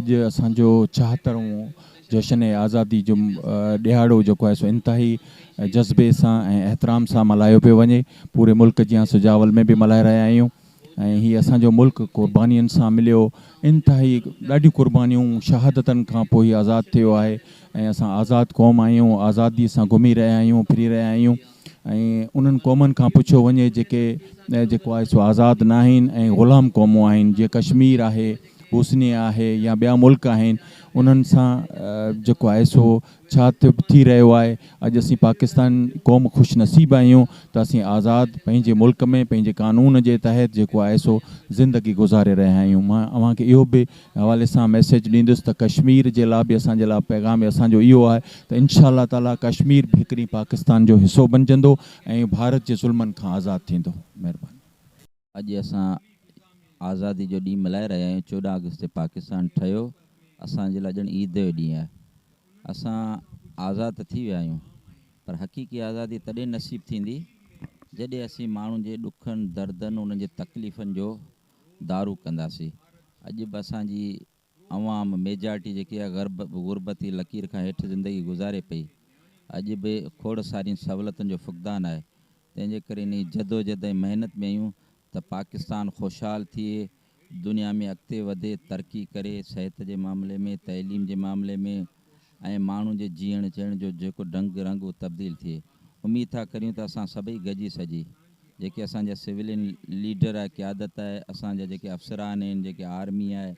اڄ اسان جو 76 جشن آزادي جو ڏهاڙو جيڪو آهي سو انتهائي جذبي سان ۽ احترام سان ملهايو پيو وڃي. پوري ملڪ جيان سجاول ۾ به ملهائي رهيا آهيون ۽ هي اسان جو ملڪ قربانين سان مليو، انتهائي ڏاڍيون قربانيون شهادتن کان پوء هي آزاد ٿيو آهي ۽ اسان آزاد قوم آهيون، آزادي سان گهمي رهيا آهيون، ڦري رهيا آهيون ۽ انهن قومن کان پڇيو وڃي جيڪي جيڪو آهي سو آزاد ناهن ۽ غلام قومون آهن، جيئن ڪشمير آهي، بوسنيا آهي يا ٻيا ملڪ آهن، انهن سان جيڪو آهي سو ڇا ٿي رهيو آهي. اڄ اسين پاڪستان قوم خوش نصيب آهيون ته اسين آزاد پنهنجي ملڪ ۾ پنهنجي قانون جي تحت جيڪو آهي سو زندگي گذاري رهيا آهيون. مان اوهان کي اهو به حوالي سان ميسيج ڏيندس ته ڪشمير جي لاء به اسان جي لاء پيغام اسان جو اهو آهي ته انشاء الله تعالي ڪشمير به هڪ ڏينهن پاڪستان جو حصو بنجندو ۽ ڀارت جي ظلمن کان آزاد ٿيندو. مهرباني. اڄ اسان آزادي جو ڏينهن ملهائي رهيا آهيون، 14 آگسٽ تي پاڪستان ٺهيو، اسان جي لاء ڄڻ عيد جو ڏينهن آهي. اسان آزاد ته ٿي ويا آهيون پر حقيقي آزادي تڏهن نصيب ٿيندي جڏهن اسين ماڻهن جي ڏکن، دردن، انهن جي تڪليفن جو دارو ڪنداسين. اڄ به اسان جي عوام ميجارٽي جيڪي آهي غرب غربتي لڪير کان هيٺ زندگي گذاري پئي. اڄ به کوڙ سارين سهولتن جو فقدان آهي. تنهن جي ڪري انهي جدوجهد ۽ محنت ۾ آهيون ته پاڪستان خوشحال ٿئي، دنيا ۾ اڳتي وڌي، ترقي ڪري، صحت جي معاملي ۾، تعليم جي معاملي ۾ ۽ ماڻهن جي جيئڻ چئڻ جو جيڪو ڍنگ رنگ اهو تبديل ٿئي. اميد ٿا ڪريون ته اسان سڀئي گڏجي سڄي جيڪي اسان جا سويلين ليڊر آهي قيادت آهي اسان جا جيڪي افسران آهن جيڪي آرمي آهي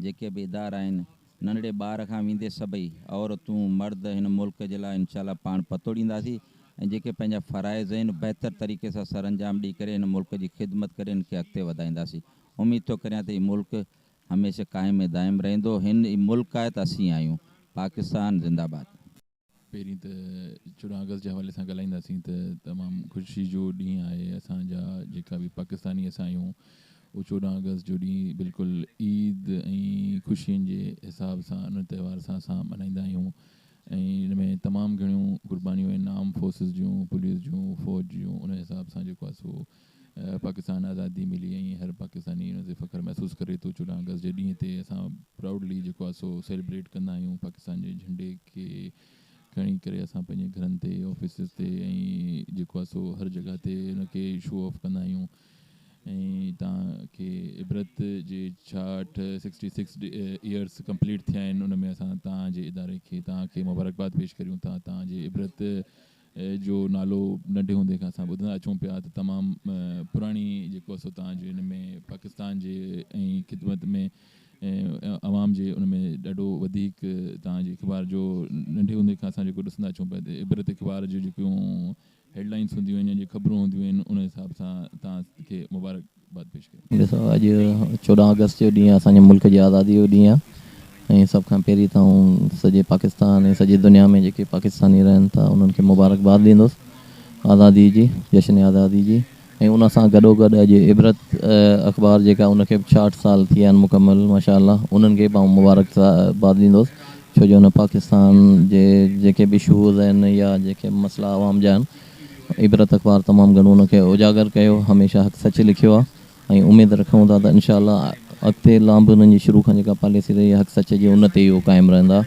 جيڪي به ادارا آهن ننڍڙي ٻار کان ويندي سڀئي عورتون مرد هن ملڪ جي لاء انشاء الله پاڻ پتوڙينداسين ۽ جيڪي پنهنجا فرائض آهن بهتر طريقي سان سرانجام ڏئي ڪري هن ملڪ جي خدمت ڪري هن کي اڳتي وڌائينداسين اميد ٿو ڪريان ته هي ملڪ هميشه قائم ۽ دائم رهندو هن هي ملڪ آهي ته اسين آهيون پاڪستان زنده باد. پهرين ته 14 آگسٽ جي حوالي سان ڳالهائينداسين ته تمام خوشي جو ڏينهن آهي اسان جا جيڪا به پاڪستاني اسان آهيون اهو 14 آگسٽ جو ڏينهن بلڪل عيد ۽ خوشين جي حساب سان ان تهوار سان اسان ملهائيندا آهيون ۽ ان ۾ تمام گهڻيون قربانيون آهن عام فورسز جون پوليس جون فوج جون ان حساب سان جيڪو آهي سو پاڪستان آزادي ملي ۽ هر پاڪستاني ان تي فخر محسوس ڪري ٿو. 14 آگسٽ جي ڏينهن تي اسان پرائوڊلي جيڪو آهي سو سيليبريٽ ڪندا آهيون. پاڪستان جي جهنڊي کي کڻي ڪري اسان پنهنجي گهرن تي آفيسز تي ۽ جيڪو آهي سو هر جڳهه تي ان کي شو آف ڪندا آهيون ۽ توهان کي عبرت جي 66 66 ايئرس ڪمپليٽ ٿيا آهن ان ۾ اسان توهان جي اداري کي توهان کي مبارڪباد پيش ڪريون ٿا. توهان جي عبرت جو نالو ننڍي هوندي کان اسان ٻڌندا اچون پيا ته تمام پراڻي جيڪو سو تان جي ان ۾ پاڪستان جي ۽ خدمت ۾ عوام جي ان ۾ ڏاڍو وڌيڪ تان جي اخبار جو ننڍي هوندي کان اسان جيڪو ڏسندا اچون پيا ته عبرت اخبار جون جيڪيون هيڊ لائنس هونديون آهن يا جيڪي خبرون هونديون آهن ان حساب سان تان کي مبارڪ باد پيش ڪريون. ڏسو اڄ 14 آگسٽ جو ڏينهن اسان جي ملڪ جي آزادي جو ڏينهن آهي ۽ سڀ کان پهرين ته آئون سڄي پاڪستان ۽ سڄي دنيا ۾ جيڪي پاڪستاني رهن ٿا انهن کي مبارڪباد ڏيندس آزادي جي جشن آزادي جي ۽ ان سان گڏو گڏ اڄ عبرت اخبار جيڪا ان کي به 66 سال ٿي ويا آهن مڪمل ماشاء الله انهن کي به آئون مبارڪ باد ڏيندس ڇو جو ان پاڪستان جي جيڪي به اشوز آهن يا جيڪي به مسئلا عوام جا آهن عبرت اخبار تمام گهڻو ان کي اجاگر ڪيو هميشه حق سچ لکيو آهي ۽ اميد رکون ٿا ته انشاء الله اڳتي لان به انهن جي شروع کان جيڪا پاليسي رهي آهي حق سچ جي ان تي ئي هو قائم رهندا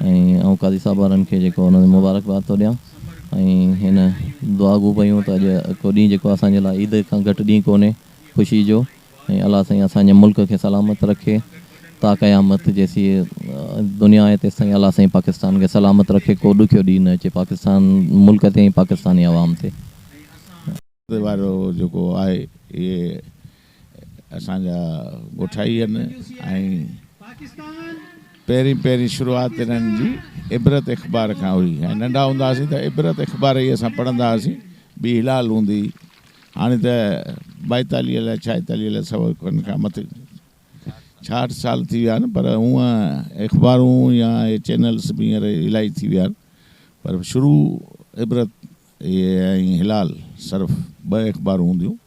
۽ آئون قاضي صاحب وارن کي جيڪو انهن کي مبارڪباد ٿو ڏيان ۽ هن دعا گو پيون ته اڄ ڪو ڏينهن جيڪو اسان جي لاء عيد کان گهٽ ڏينهن ڪونهي خوشي جو ۽ الله سائين اسان جي ملڪ کي سلامت رکي تا قيامت جيسين دنيا آهي تيستائين الله سائين پاڪستان کي سلامت رکي ڪو ڏکيو ڏينهن نه اچي پاڪستان ملڪ تي ۽ پاڪستاني عوام تي. وارو جيڪو آهي اهي اسان جا ڳوٺائي آهن ۽ پهرين پهرين شروعات انهن جي عبرت اخبار کان هئي ۽ ننڍا هوندا هئاسين ته عبرت اخبار ئي اسان پڙهندا هئاسين ٻي هلال هوندي هئي هاڻي ته 42 الائي 46 الائي سو کن کان مٿي 66 سال ٿي ويا آهن پر هونء اخبارون يا اهي چينلس به هينئر الائي ٿي ويا آهن پر شروع عبرت اهي ۽ هلال صرف ٻه اخبارون هونديون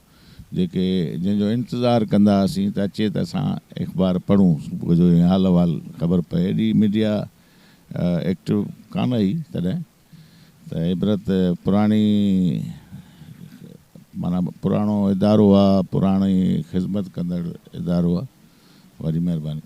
جيڪي جنهن جو انتظار ڪندا هئاسين ته اچي ته اسان اخبار پڙهون صبح جو ۽ حال احوال خبر پئي ايڏي ميڊيا ايڪٽو ڪانه هئي تڏهن ته عبرت پراڻي معنيٰ پراڻو ادارو آ پراڻي خدمت ڪندڙ ادارو آ وڏي مهرباني.